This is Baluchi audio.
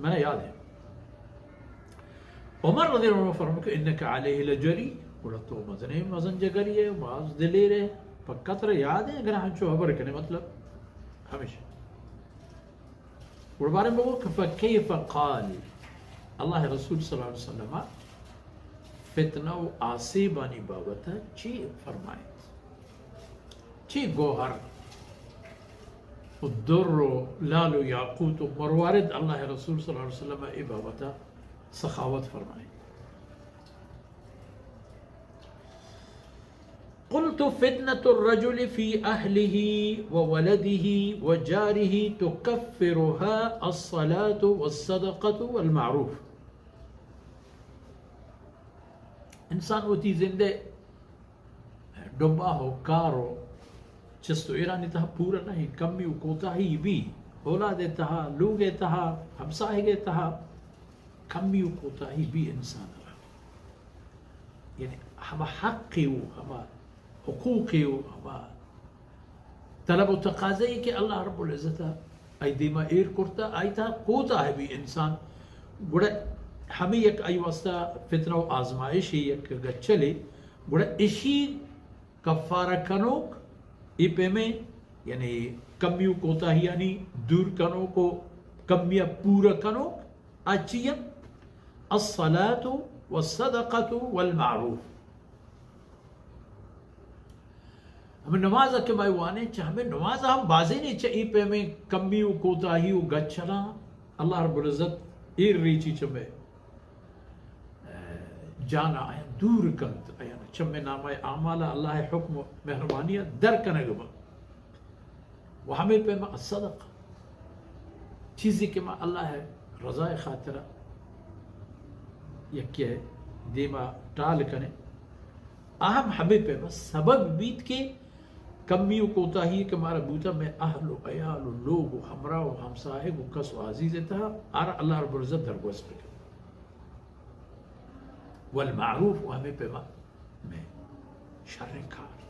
من یاد ہے۔ عمر رضی اللہ عنہ فرمائے کہ انک علیہ لجری، گڑا تو مزنیں مزن جگری ہے، باز دلیر ہے، پکا ترا یاد ہے اگر ہنچو خبر کنے، مطلب ہمیشہ۔ گڑا بارے بگو کہ فکیف قال، اللہ رسول صلی اللہ علیہ وسلم فتنہ و آسیبانی بابت چی فرمائے؟ چی گوہر و در و لال و یاقوت و مروارد اللہ رسول صلی اللہ علیہ وسلم ای بابت سخاوت فرمائے؟ قلت فتنة الرجل في أهله وولده وجاره تكفرها الصلاة والصدقة والمعروف۔ انسان وتی زندے ڈبا ہو کار و چست و ایرانی تہا پورا نہیں، کمی و کوتاہی بی، اولاد تہا، لوگ تہا، ہمساہگ تہا کمی و کوتاہی بی انسان را۔ یعنی ہما حق و ہما حقوق و ہما طلب و تقاضے کہ اللہ رب العزت آئی دیما ایر کرتا، آئی تہا کوتاہ بی انسان، گڑا ہمیں یک آئی واسطہ فتنہ و آزمائش یک گچلے، گڑا اشی کفارہ کنوک، ای پیمیں، یعنی کمی و کوتاہیانی دور کنوک و کمی پورا کنوک، آ چی انت؟ الصلاة والصدقة والمعروف۔ ہمیں نماز کہ ما وانے، چہ ہمیں نماز ہم بازینے چہ ای پیمیں کمی و کوتاہی و گچلاں اللہ رب العزت ایر ریچی چہ مئے جانا آیاں دور کنت، آیاں چہ مئے نامہ اعمال اللہ حکم و مہربانی در کنگ بنت۔ و ہمیں پیما الصدقہ، چیزی کہ ما اللہ رضا خاطر یکی دیما ٹال کنے، اہم ہمیں پیما سبب بیت کہ کمی و کوتاہی کہ مارا بوتا، مئے اہل و عیال و لوگ و ہمراہ و ہمساہگ و کس و عزیز تہا، آرا اللہ رب العزت درگوز بکن۔ والمعروف، و ہمیں پیما مئے شریں کار،